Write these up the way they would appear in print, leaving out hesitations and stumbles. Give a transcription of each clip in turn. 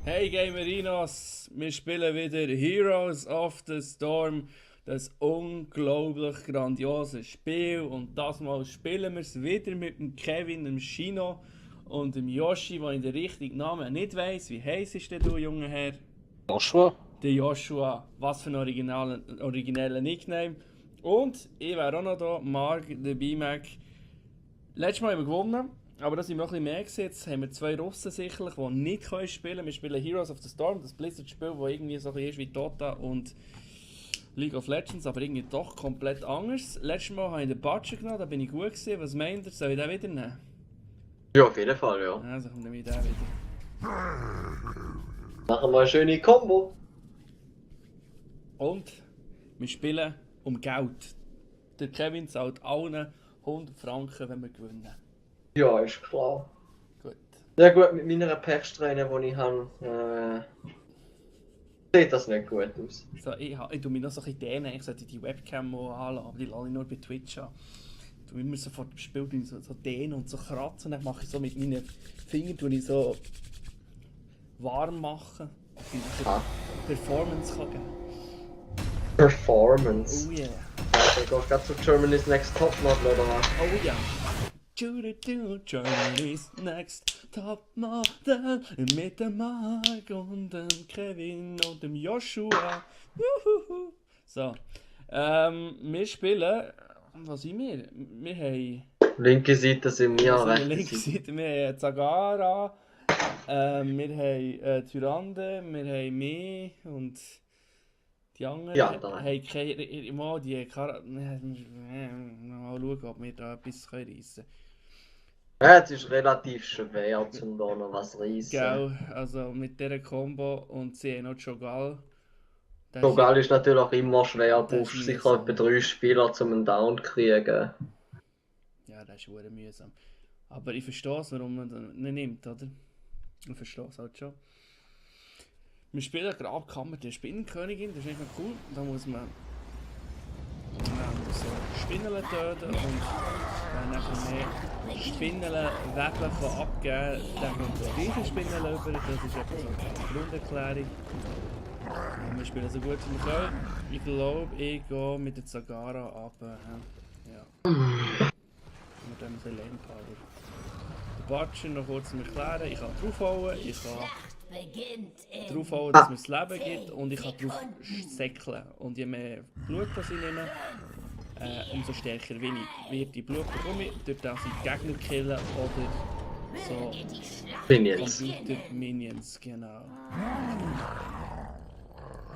Hey Gamerinos, wir spielen wieder Heroes of the Storm, das unglaublich grandiose Spiel, und das Mal spielen wir es wieder mit dem Kevin, dem Shino und dem Yoshi, der in den richtigen Namen nicht weiss. Wie heisst denn du, junger Herr? Joshua? Der Joshua, was für ein origineller Nickname. Und ich wäre auch noch da, Mark, der B-Mac. Letztes Mal haben wir gewonnen, aber das sind wir noch ein bisschen mehr gesehen. Jetzt haben wir zwei Russen sicherlich, die nicht spielen können. Wir spielen Heroes of the Storm, das Blizzard-Spiel, das irgendwie so ein bisschen ist wie Dota und League of Legends, aber irgendwie doch komplett anders. Letztes Mal habe ich den Butcher genommen, da bin ich gut gewesen. Was meint ihr? Soll ich den wieder nehmen? Ja, auf jeden Fall, ja. Also nehme ich den wieder. Machen wir eine schöne Combo. Und wir spielen um Geld. Der Kevin zahlt allen 100 Franken, wenn wir gewinnen. Ja, ist klar. Gut. Ja gut, mit meiner Pechsträhne, die ich habe, sieht das nicht gut aus. So, ich tue mich noch so ein bisschen dehnen. Ich sollte die Webcam mal anlassen, aber die lasse ich nur bei Twitch an. Ich tue immer so vor dem Spiel so dehnen und so kratzen. Dann mache ich so mit meinen Fingern so warm machen, dass ich Performance kann geben. Performance. Oh yeah. Also, gehst du gerade zu Germany's Next Topmodel oder was? Oh ja. Germany's Next Topmodel mit dem Mark und dem Kevin und dem Joshua. Uhuhu. So. Wir spielen. Was sind wir? Wir haben. Linke Seite sind wir, rechte Linke Seite. Seite. Wir haben Zagara. Wir haben Tyrande. Wir haben mich und die anderen Ja, haben keine. Mal die mal schauen, ob wir da etwas reissen können. Ja, es ist relativ schwer, um da noch was reissen. Gell, also mit dieser Combo, und sie haben noch Jogal. Jogal ist natürlich auch immer schwer, du Das ist brauchst sicher mühsam. etwa 3 Spieler, um einen Down zu kriegen. Ja, das ist verdammt mühsam. Aber ich verstehe es, warum man den nicht nimmt, oder? Ich verstehe es halt schon. Wir spielen gerade Kammer der Spinnenkönigin, das ist echt cool. Da muss man so Spinnen töten, und wenn nachher mehr Spinnen wirklich abgeben kann, dann kommt der Riesenspinnen über. Das ist etwa so eine Grunderklärung. Und wir spielen so gut wie wir können. Ich glaube, ich gehe mit der Zagara ab. Ja. Und dann so Lane Power. Der Butcher noch kurz zum Erklären. Ich kann draufhauen, ich kann draufhauen, dass mir das Leben gibt, und ich kann drauf säckeln. Und je mehr Blut das ich nehme, umso stärker bin ich. Wird die Blut bekomme ich, durch das ich Gegner killen oder so Minions. Computer Minions, genau.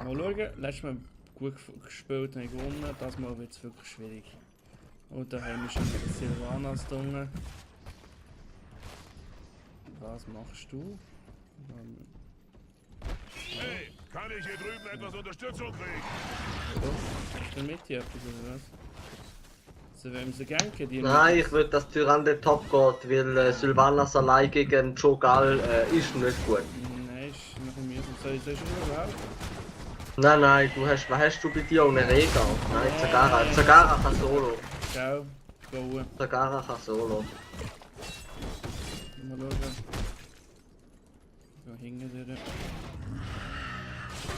Mal schauen, letztes Mal gut gespielt, habe ich gewonnen, das Mal wird es wirklich schwierig. Und da haben wir schon mit Sylvanas drin. Was machst du? Hey, kann ich hier drüben etwas Unterstützung kriegen? Was? Ist der mit hier etwas oder was? So, wenn wir sie ganken, die. Nein, ich würde, dass Tyrande top geht, weil Sylvanas allein gegen Jogal ist nicht gut. Nein, ist noch ein mühsam. Soll ich schon mal helfen? Nein, was hast du bei dir ohne Rega? Nein, Zagara kann solo. Ciao, go. Zagara kann solo. Mal schauen. Go hinten durch.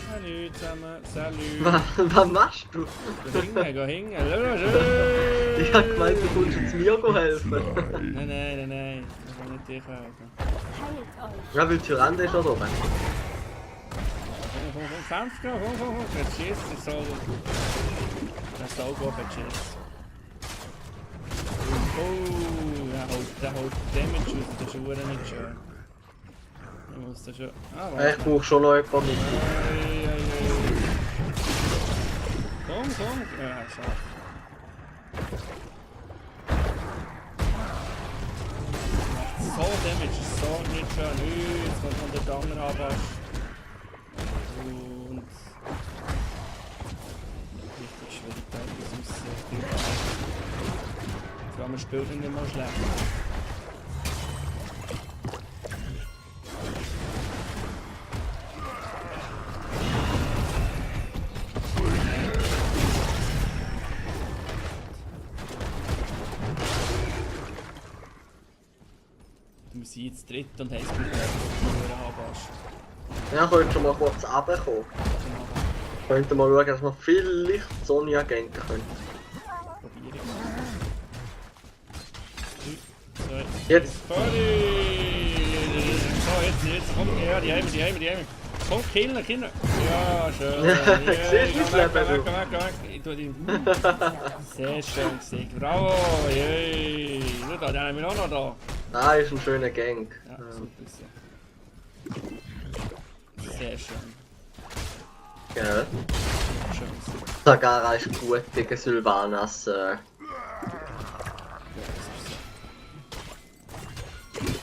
Salut zusammen, salut. Was machst du? Go hinten. Ich hab gemeint, du kommst jetzt mir helfen. Nein. Ich kann nicht dir helfen. Ja, weil Tyrande ist schon da oben. Komm, kämpf, komm. Jetzt schießt, ich soll. Das soll gut schießen. Oh, der haut Damage aus, das ist verdammt nicht schön. Ich muss das schon. Ah, warte. Ich brauche schon noch jemanden mit. Ei. Komm. Ja, schade. So Damage ist so nicht schön. Jetzt kommt noch der Danger Habasch. Und. Richtig Schwierigkeit, das muss viel Vor allem spielt ihn nicht mal schlecht. Wir sind jetzt dritt und haben es mit der Habasch. Ja, könntest schon mal kurz runterkommen. Könnte mal schauen, dass wir vielleicht Sonja ganken können. Probiere ich. 3, 2, Jetzt. Party! So, jetzt, komm, ja, die haben wir. Komm, killen. Ja, schön. Siehst du, wie Weg. Leben, Ich tu die... Sehr schön gesiegt. Bravo, yay. Schau da, den haben wir auch noch da. Da ist ein schöner Gang. Ja, super. Sehr schön. Gell? Schön. Sagara ist gut gegen Sylvanas.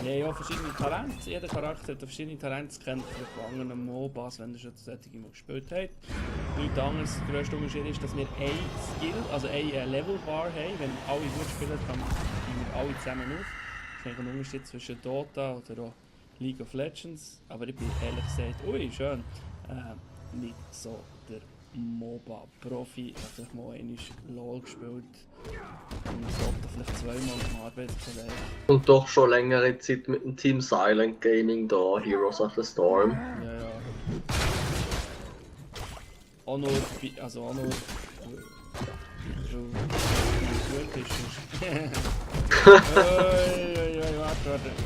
Ja, verschiedene Talente. Jeder Charakter hat verschiedene Talente. Das kennt ihr von anderen MOBAs, wenn ihr schon solche mal gespielt habt. Nichts anderes. Der grösste Unterschied ist, dass wir ein Skill, also eine Level-Bar haben. Wenn alle gut spielen, dann gehen wir alle zusammen auf. Das ist ein Unterschied zwischen Dota oder auch League of Legends. Aber ich bin ehrlich gesagt, ui, schön, nicht so der MOBA-Profi. Ich habe mal einmal LOL gespielt. Und Dota vielleicht zweimal am Arbeitskollegen. Und doch schon längere Zeit mit dem Team Silent Gaming da, Heroes of the Storm. Ja. Auch nur, also auch nur, so gut ist.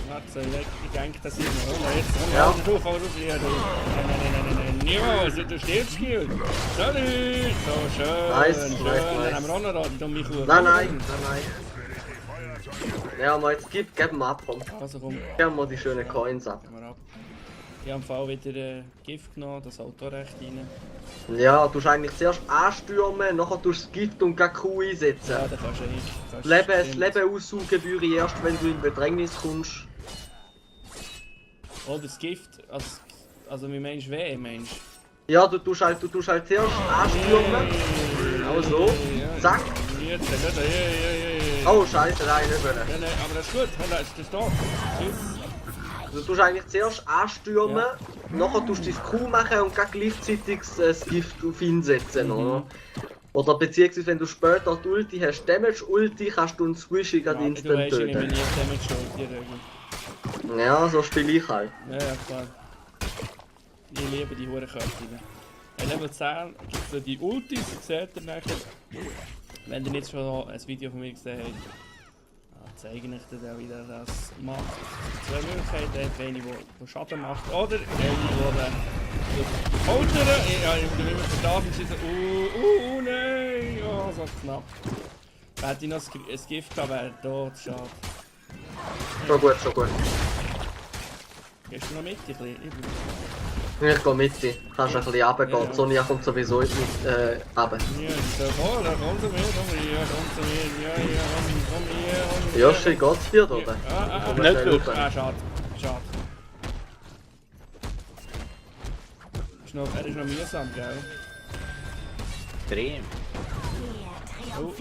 Warte, ich denke, das ist noch. Jetzt, Ja. du, fahr raus hier, du. Nein, niemals, du stehst Skill. Salut, so schön, Nice. Dann haben wir auch noch da, die dumme Kuh. Nein. Ja, mal jetzt geben wir ab. Komm. Also komm, Geben wir die schönen Coins ab. gehen wir ab. Ich habe im Fall wieder Gift genommen, das Auto recht rein. Ja, du musst eigentlich zuerst anstürmen, nachher tust du das Gift und gleich Q einsetzen. Ja, da kannst du nicht. Das Leben aussaugen würde ich erst, wenn du in Bedrängnis kommst. Oder das Gift, also wie meinst du weh, Mensch? Ja, du tust halt zuerst anstürmen. Genau so. Zack. Jetzt, ja. Oh, scheiße, nein, nicht wollen. Ja, nein, aber das ist gut, das ist da. Du tust eigentlich zuerst anstürmen, nachher tust du das Q machen und gleichzeitig das Gift auf ihn setzen, oder? Oder beziehungsweise wenn du später die Ulti hast, Damage-Ulti, kannst du einen Swishy gerade Du instant weißt, ich bin töten. nie damit schon, die Regel. Ja, so spiele ich halt. Ja, klar. Ich liebe die Hurenköpfe. In Level 10 gibt es so die Ultis, seht ihr nachher. Wenn ihr nicht schon ein Video von mir gesehen habt, zeige ich euch dann, wie der das macht. Zwei Möglichkeiten, eine, die Schaden macht, oder eine, die Holtern. Ja, ich bin immer verstanden und so, nein, oh, so knapp. Da hätte ich noch ein Gift gehabt, wäre tot, schade. Schon gut. Gehst du noch mit? Ich gehe Ich gehe mit dir. Kannst ein bisschen runtergehen. Ja. Die Sonja kommt sowieso nicht runter. Ja, komm zu mir, komm zu mir, komm hier. Joshi, geht's dir, oder? Nicht Nicht gut. Schade. Er ist noch mühsam, gell? Extrem. Oh.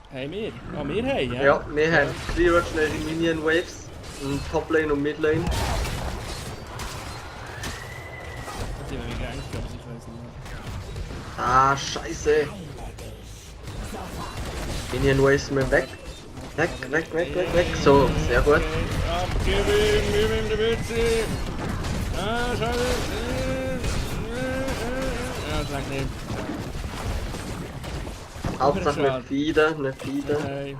Hey, wir? Ah, wir haben, ja? Ja, wir haben cleared schnell die Minion Waves. Toplane und Midlane. Das sind wir gegangen, aber ich weiß nicht mehr. Ah, scheiße. Minion Waves sind wir weg. Weg. So, sehr gut. Abgib ihm die Mütze. Ah, schade. Ja, sag nicht. Hauptsache nicht feeden. Hey.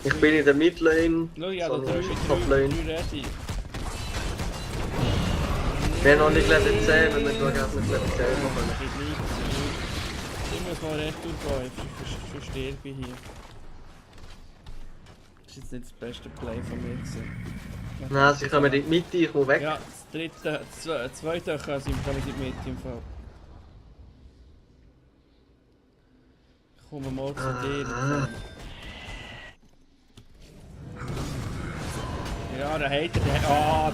Ich bin in der Midlane. Schau, ja, da Sonja drücke ist ich Toplane. 3 Retti. Wir haben noch nicht Level 10, wir müssen schauen, dass wir nicht Level 10 machen. Geht nicht. Ich muss mal recht gehen, ich sterbe hier. Das ist jetzt nicht das beste Play von mir gewesen. Nein, sie kommen in die Mitte, ich muss weg. Ja, das zweite kann ich in die Mitte im Fall. Ich komme mal zu dir. Ja, der Hater,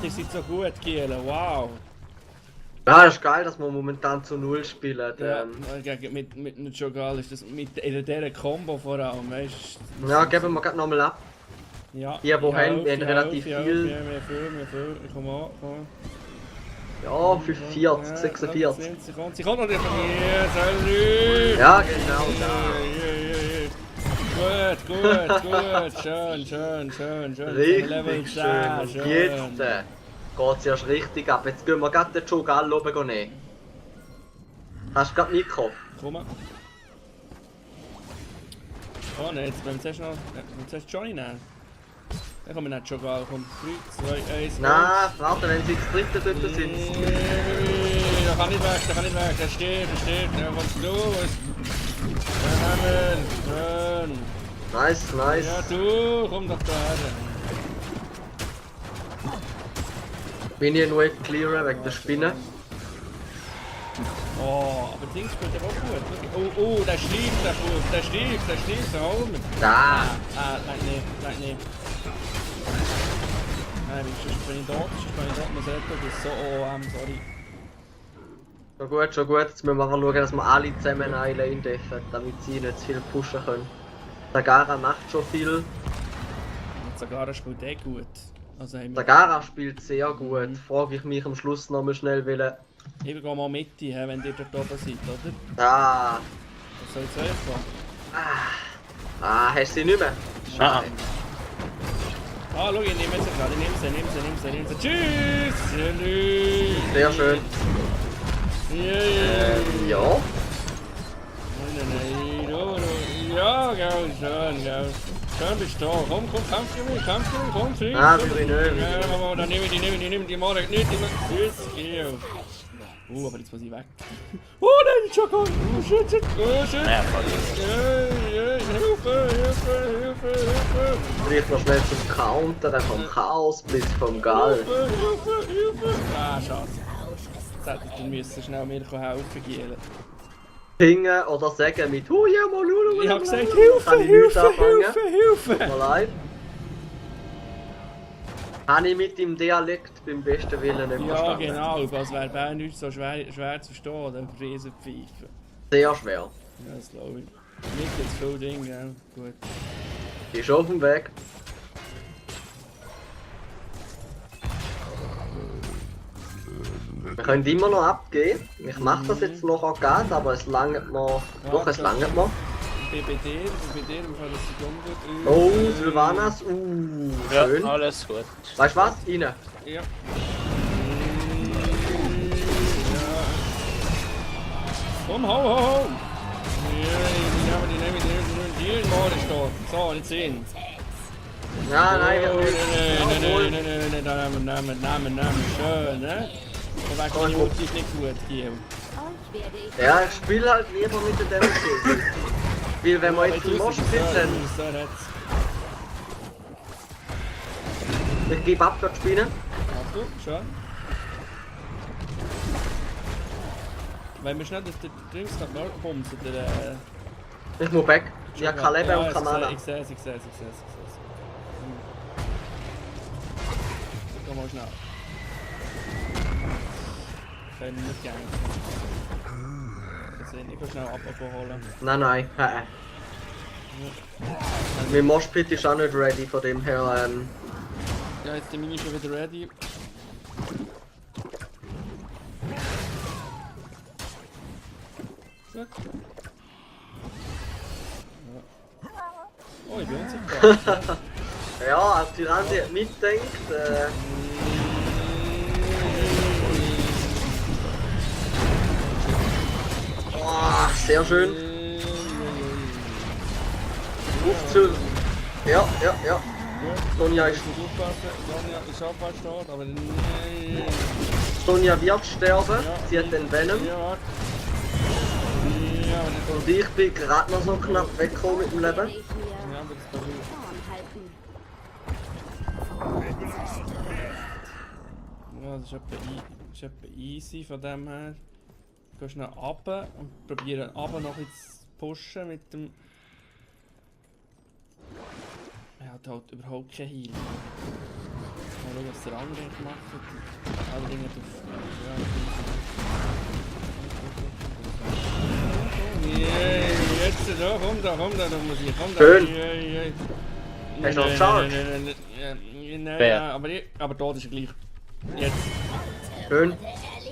die sind so gut, Giele, wow. Ja, das ist geil, dass wir momentan zu 0 spielen. Ja, mit einem Jogal ist das mit dieser Combo vor allem, weißt du? Ja, geben wir gerade nochmal ab. Ja, Die, haben relativ viel. Wir viel. Ich komme an, komm. Ja, 45, 46. Sie kommt noch nicht von mir, salut! Ja, genau, da. Gut, schön. Richtig Level schön. 10, Und jetzt, geht's erst richtig ab. Jetzt gehen wir gerade den Cho'Gall oben nehmen. Hast du gerade mitgekommen? Komm mal. Oh nein, jetzt wollen wir zuerst Johnny nehmen. Dann kommen wir nicht Cho'Gall. Komm, 3, 2, 1. Nein, warte, wenn sie das dritte dort sind. Der kann nicht weg, der kann nicht weg. Der steht. Der kommt los. Schön. Nice, nice. Ja, du, komm doch da her. Bin ich nur clearen wegen der Spinne. Oh, aber Dings spielt ja auch gut. Oh, der schlägt, der schlägt, der Holm. Da! Nein. Nein, wenn ich dort muss ich das ist so OM, sorry. Schon gut. Jetzt müssen wir mal schauen, dass wir alle zusammen eine Lane dürfen, damit sie nicht zu viel pushen können. Der Gara macht schon viel. Und Zagara spielt eh gut. Also haben Der wir... Gara spielt sehr gut. Frage ich mich am Schluss noch mal schnell, weil... Ich gehe mal mit, wenn ihr dort oben seid, oder? Ah! Was soll ich zuerst kommen? Hast du sie nicht mehr? Schade. Ah, schau, ich nehme sie gerade. Ich nehme sie. Tschüss! Sehr schön. Ja. Nein. Ja, geil, schön. Schön bist du da. Komm, kämpf gegen mich, komm, flieg. Ah, will ich nicht. Ja, aber dann nehme ich die Marek nicht. Tschüss, geh. Aber jetzt muss ich weg. Oh nein, Choco! Shit! Ja, voll. Hilfe! Vielleicht noch schnell zum Countern vom Chaosblitz vom Gall. Hilfe! Ah, schade. Dann müssen schnell mir helfen gehen. Pingen oder sagen mit ja mal Ich hab gesagt, Kann ich nichts anfangen? Hilfe! Tut mir leid. Habe ich mit dem Dialekt beim besten Willen nicht Ja, verstanden. genau, als wäre Bern nicht so schwer zu verstehen, dann Riesenpfeife. Sehr schwer. Ja, das glaube ich. Nicht jetzt viel Ding, ja. Gut. Ist auf dem Weg. Wir können immer noch abgehen. Ich mache das jetzt noch auch Gas, aber es langt noch. Doch, es langt noch. BBD, im Fall, dass sie dumm wird. Oh, Sylvanas. Ja, Schön. alles gut. Weißt du was? Rein. Ja. Komm, hau! Die nehmen die in Morde steht. So, jetzt sehen. Ja, nein, wir Nein, schön, ne? Aber die Ulti ist nicht gut, Kiel. Ja, ich spiele halt lieber mit den Damage. Weil wenn wir jetzt einen Moshpit haben, ich gebe ab für die Spinne. Achtung, schon. Wenn wir schnell den Dings gerade nachbumsen, Ich muss weg. Ich habe kein Leben und kein Mana. Ich sehe es. Komm mal schnell. Können wir nicht gehen. Ich kann schnell abholen. Nein. Mein Moshpit ist auch nicht ready, von dem her. Ja, jetzt bin ich schon wieder ready. So. Oh, ich bin unsichtbar. Ja, als Tyrande hat mitdenkt. Oh, sehr schön. Aufzug. Ja. Sonja ist. Sonja ist auch fast tot, aber nein. Sonja wird sterben. Ja. Sie hat den Venom. Ja, warte. Ja, aber nicht. Und ich bin gerade noch so knapp weggekommen mit dem Leben. Ja, aber das passiert. Ja, das ist etwa easy von dem her. Du gehst noch runter und probieren runter noch jetzt zu pushen mit dem... Er hat halt überhaupt kein Heal. Mal schauen, was der andere gemacht hat. Alle Dinge auf... Ja, jetzt da, komm da, du musst hier, komm da. Schön. Yeah. Hast du noch geschaut? Nein, Wer? ja, aber dort ist er gleich. Jetzt. Schön. Oh,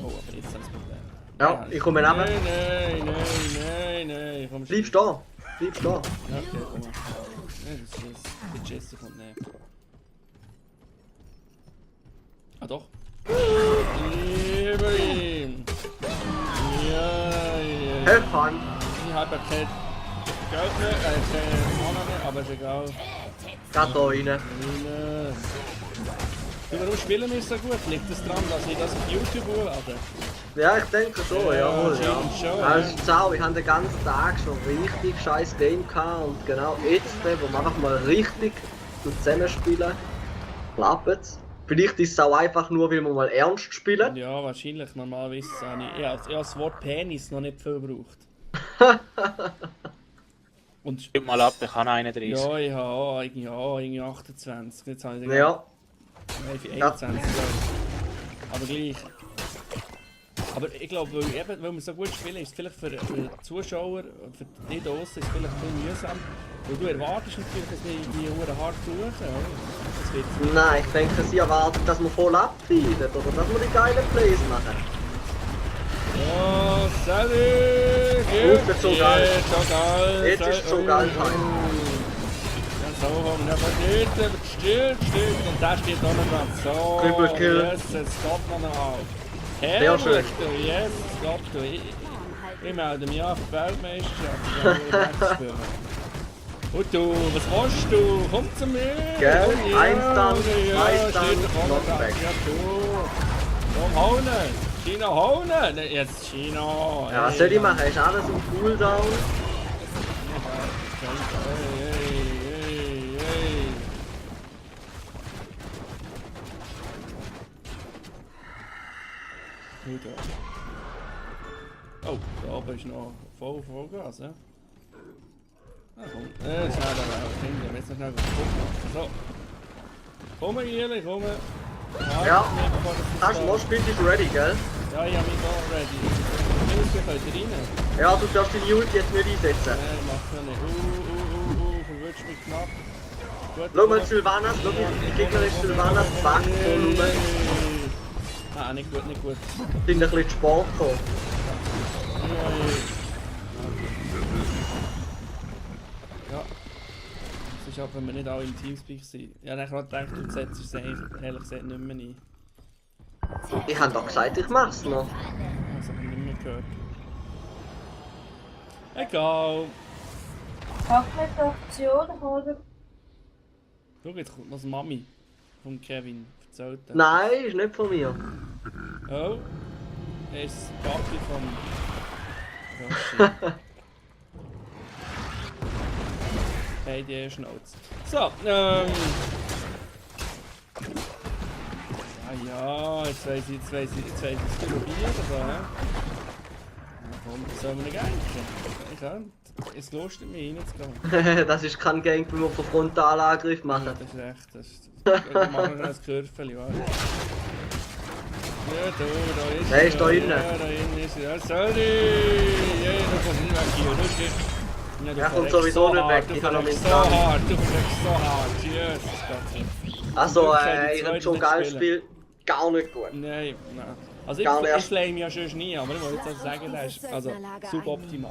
aber jetzt haben wir das Problem. Ja, ich komme runter. Nein, komm Bleib stehen. Ja, okay, komm mal. Nein, das ist die Jesse kommt näher. Ah doch, Have fun. Ich habe kein Geld mehr, keine Mana mehr, aber ist egal. Geht da rein. Du, warum spielen wir so gut? Liegt es daran, dass ich das auf YouTube hochlade? Ja, ich denke schon, Ja, jawohl, ja. anscheinend schon, Ja, ja. es ist auch, ich habe den ganzen Tag schon richtig scheiß Game gehabt und genau jetzt, wo wir einfach mal richtig zusammenspielen, klappt es. Vielleicht ist es auch einfach nur, weil wir mal ernst spielen. Ja, wahrscheinlich. Normalerweise habe ich habe das Wort Penis noch nicht viel gebraucht. Und Gib mal ab, ich habe 31. ja, ich habe auch irgendwie 28. Jetzt habe ich sogar Ja, 21. Aber gleich. Aber ich glaube, weil wir so gut spielen, ist es vielleicht für die Zuschauer, für die da draussen, ist es vielleicht ein bisschen mühsam. Weil du erwartest natürlich, dass wir die Uhren hart suchen, oder? Das wird nein, ich denke, sie erwarten, dass wir voll abfeiern oder dass wir die geilen Plays machen. ja, salut! Jetzt ist schon geil. Schon geil! Jetzt ist schon geil, Time. Ja, so haben wir einfach nicht, still. Und da steht auch noch was. So, Triple Kill. yes, jetzt geht noch auf. Sehr schön. Herrlich, du, yes, es geht, du. Ich melde mich an für die Weltmeisterschaft. Ich will spielen. Und du, was willst du? Komm zu mir! Gell? Komm, ja, Einstand, ja, Einstand, steht doch auch da. Knockback. Ja, du. Komm, hauen! China, hauen! Ne, jetzt China! Ja, was soll ich machen? Ist alles im Cooldown? Hey. Gut, ja. Oh, da oben ist noch Vollgas, ja? Ah, komm. Schnell da raus. Wir müssen schnell gucken. So. Komm, Gieli, komm. Ja. Hast du Moshpit ist ready, gell? Ja, ich hab mich da ready. Wir können rein. Ja, du darfst deine Ult jetzt nicht einsetzen. Nein, mach ja nicht. Verwirrst mich knapp. Gut, Schau mal Sylvanas, schau mal, die Gegner ist Sylvanas Backvolumen. Ah, nicht gut. Sind ein bisschen zu spät gekommen. Ja. Es ist auch, wenn wir nicht alle im Teamspeak sind. Ja, ich habe gedacht, du setzt es eigentlich ehrlich gesagt nicht mehr ein. Ich habe doch gesagt, ich mach's noch. Das habe ich nicht mehr gehört. Egal. Fachmeditation, oder? Schau, jetzt kommt noch das Mami von Kevin. Erzählt er. Nein, ist nicht von mir. Oh. Er ist das Papi von... Ja, hey, die Schnauze. So, ja, jetzt weiss ich es probieren, aber ja. Komm, sollen wir nicht eigentlich? Ich kann. Es lustet mich reinzugehen. Das ist kein Gang, wenn wir von Frontalangriff machen. Das ist echt, wir machen noch ein Kürfeli, ja. Ja, da ist Der ist da innen. Ja, da innen ist er. Ja, sorry! Ja, du kommst nicht weg hier, du stehst... Ja, Er kommt sowieso nicht weg, ich habe noch Du mit so hart, du verreckst so hart, Jesus Gott. Also, Ich ich kann habe die schon zweite geil nicht gespielt. Gar nicht gut. Nein. Also Gar nicht. ich flame ja schon nie, aber ich wollte jetzt auch sagen, das ist also suboptimal.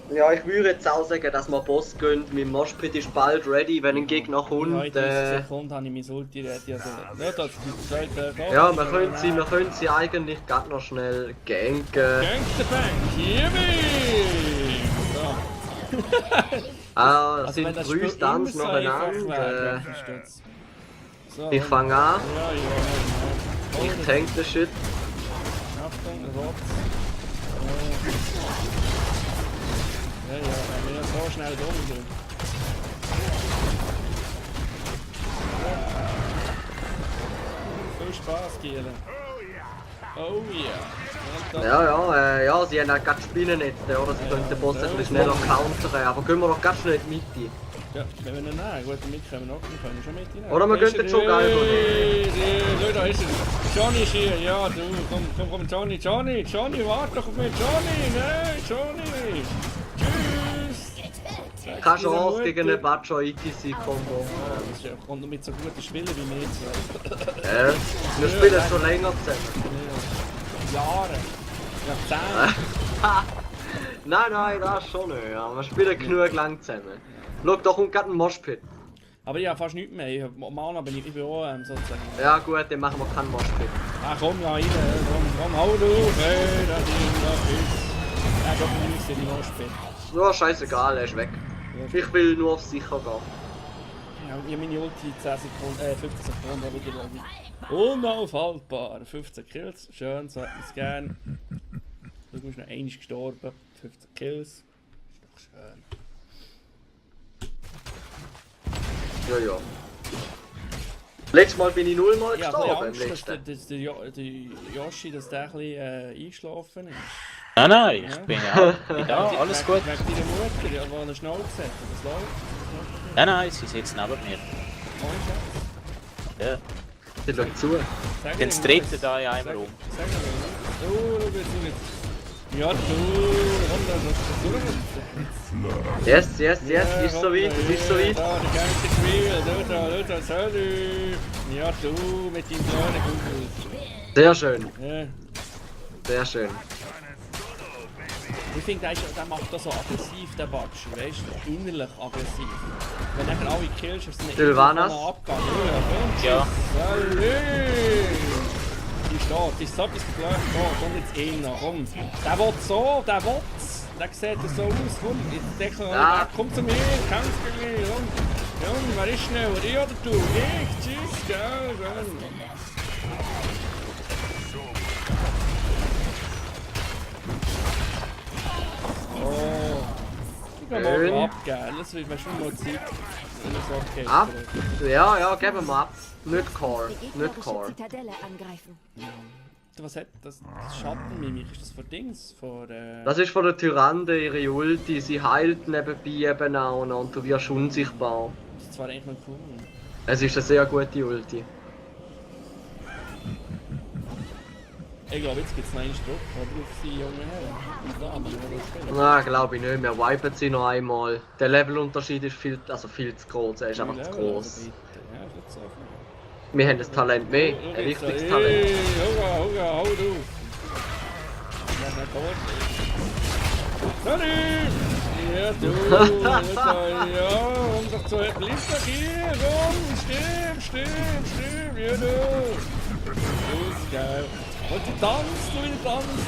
Ja, ich würde jetzt auch sagen, dass wir Boss gehen. Mein Moshpit ist bald ready, wenn ein Gegner Ja, kommt. in 30 Sekunden habe ich mein Ulti ready, also... Ja, das ist die zweite... Ja, wir können sie eigentlich gerade noch schnell ganken. Gangsterbang, hier bin So. Ah, das Also wenn sind das 3 Spiel Stunts immer so einfach nacheinander. wäre, versteht's. So, Ich fange an, Ja. ich tank den Shit. Achtung, Rot. Ja, wenn wir so schnell durch. Viel Spaß, Giele. Oh yeah. Ja, sie haben auch gerade Spinnennetze, oder? Sie können den Boss ein bisschen schneller countern, aber gehen wir doch ganz schnell in die Mitte. Ja, wenn wir ihn nehmen, gut, damit können wir schon mit hinein. Oder wir könnten schon geil Schau, da ist er. Johnny ist hier, ja, du, komm, Johnny, warte doch auf mich, Johnny, nein, Johnny. Tschüss. Keine Chance gegen einen Bacho ITC-Kombo. Das kommt noch mit so guten Spielern wie wir zwei. Wir spielen schon länger zusammen. Jahre. Jahrzehnte. Nein, das schon nicht. Ja. Wir spielen genug lang zusammen. Schau, da kommt gerade ein Moshpit. Aber ich habe fast nichts mehr. Ich habe Mana, aber ich bin auch sozusagen. Ja gut, dann machen wir keinen Moshpit. Ah, komm ja rein, komm, hau du, hey, da ist. doch nicht sehe ich noch später. Ja, scheißegal, er ist weg. Ich will nur auf sicher gehen. Ja, ich habe meine Ulti 10 Sekunden, 15 Sekunden habe ich gelaufen. Unaufhaltbar. 15 Kills, schön, so hätten wir es gern. Du bist noch einmal gestorben. 15 Kills. Ist doch schön. Ja, ja. Letztes Mal bin ich 0 Mal Ja, gestorben. ich habe Angst, dass der Yoshi dass der ein bisschen eingeschlafen ist. Nein, ich bin ja alles gut. Wegen deiner Mutter, die eine Schnauze hat. Was läuft? Nein, sie sitzt neben mir. Ja. Sie schaut zu. Dann treten da in einem Raum. Sag mal, du bist nicht. Ja, du, Yes, ist so weit, es ist so weit. Da, der ganze Spiel, da, sorry. Ja, du mit deinem kleinen Kugel. Sehr schön, Ja. sehr schön. Ich finde, der macht das so aggressiv, der Batschi, weißt du? Innerlich aggressiv. Wenn du nachher alle killst, ist es nicht Sylvanas? Abgang. Ja. Die steht, die ist so etwas geflöcht. Komm jetzt ihn noch, komm. Der will so, der will's. Der sieht so aus, komm. Jetzt denke ich, Ja. komm zu mir, kämpf gegen mich, komm. Junge, wer ist schneller, ich oder du? Ich, tschüss, gell, schön. Oh. Ich kann Schön. mal abgeben, das wird mir schon mal Zeit. Wenn es okay ist. Ab? Ja, geben wir ab. Nicht Core, nicht Core. Zitadelle angreifen. Was hat das Schattenmimik? Ist das von Dings? Von Das ist von der Tyrande, ihre Ulti. Sie heilt nebenbei eben auch noch und du wirst unsichtbar. Das ist zwar eigentlich noch cool. Es ist eine sehr gute Ulti. Ich glaube, jetzt gibt es noch einen Druck, oder? Auf die jungen Herren. Und da haben wir noch spielen. Nein, glaube ich nicht. Wir wipen sie noch einmal. Der Levelunterschied ist viel zu groß. Er ist einfach zu groß. Ja, ist nicht so. Wir haben das Talent mehr. Ein richtiges Talent. Hey, Huga, hau du! Ja, na gut. Sorry! Ja, du! Ja, und doch so, bleib doch hier! Komm, stirb! Ja, du! Das ist geil. Und du tanzt,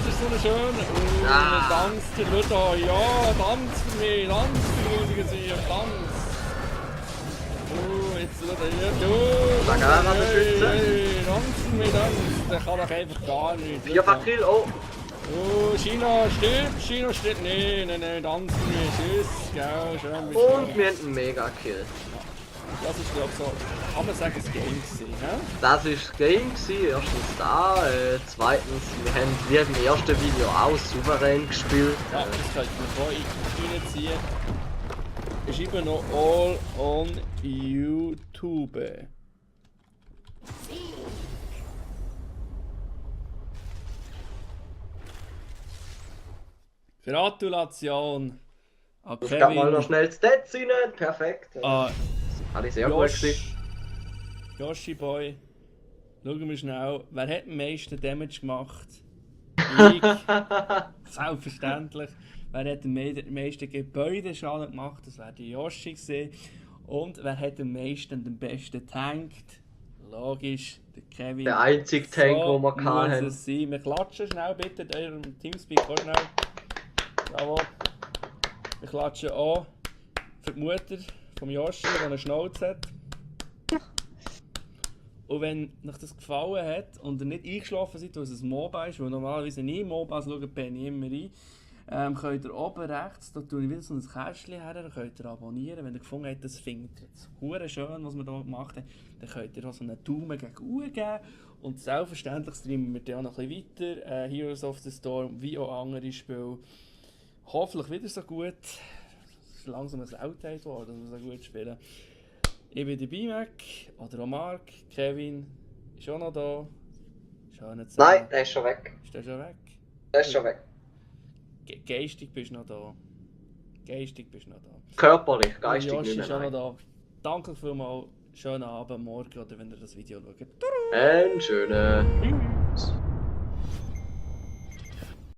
das ist so eine schöne. Tanzt, schau da, ja, tanz für mich, muss ich sehen, tanz. Jetzt schau da, ja, du. Sag auch noch beschützen. Tanz für mich, tanz. Der kann doch einfach gar nicht. Vierfach Kill, oh. Oh, China stirbt. Nee, tanz für mich, tschüss, gell, schön. Und wir haben einen Mega-Kill. Das ist, glaube ich, so, kann man sagen, das Game gewesen, ne? Das war das Game, erstens da, zweitens, wir haben wie im ersten Video auch souverän gespielt. Ja, das könnte man so reinziehen. Ist immer noch all on YouTube. Gratulation an Ich gab mal noch Kevin. schnell Stats rein, perfekt. An Alles sehr gut gewesen. Yoshi Boy. Schauen wir schnell, wer hat am meisten Damage gemacht? Ich. Selbstverständlich. Wer hat am meisten Gebäudeschaden gemacht? Das wäre die Yoshi gewesen. Und wer hat am meisten und am besten tankt? Logisch, der Kevin. Der einzige Tank, so den wir hatten. muss es sein. Wir klatschen schnell bitte in eurem Teamspeak auch schnell. Jawohl. Wir klatschen auch für die Mutter vom Yoshi, die eine Schnauze hat. Und wenn euch das gefallen hat und ihr nicht eingeschlafen seid, weil es ein MOBA ist, weil normalerweise nie MOBAs schauen, bin ich immer ein, könnt ihr oben rechts, da tue ich wieder so ein Kästchen her, da könnt ihr abonnieren. Wenn ihr gefunden habt, das findet ihr jetzt hure schön, was wir hier gemacht haben, dann könnt ihr auch so einen Daumen gegen Uhr geben. Und selbstverständlich streamen wir dann auch noch ein bisschen weiter. Heroes of the Storm, wie auch andere Spiele. Hoffentlich wieder so gut. Es ist langsam ein Lautheit geworden, dass wir so gut spielen. Ich bin der B-Mac oder auch Mark, Kevin ist auch noch da. Schön zu Nein, sehen. der ist schon weg. Ist der schon weg? Der ist schon weg. Geistig bist du noch da. Körperlich, geistig Joshi nicht ist auch mehr. noch da. Danke vielmals. Schönen Abend, morgen oder wenn ihr das Video schaut. Einen schönen.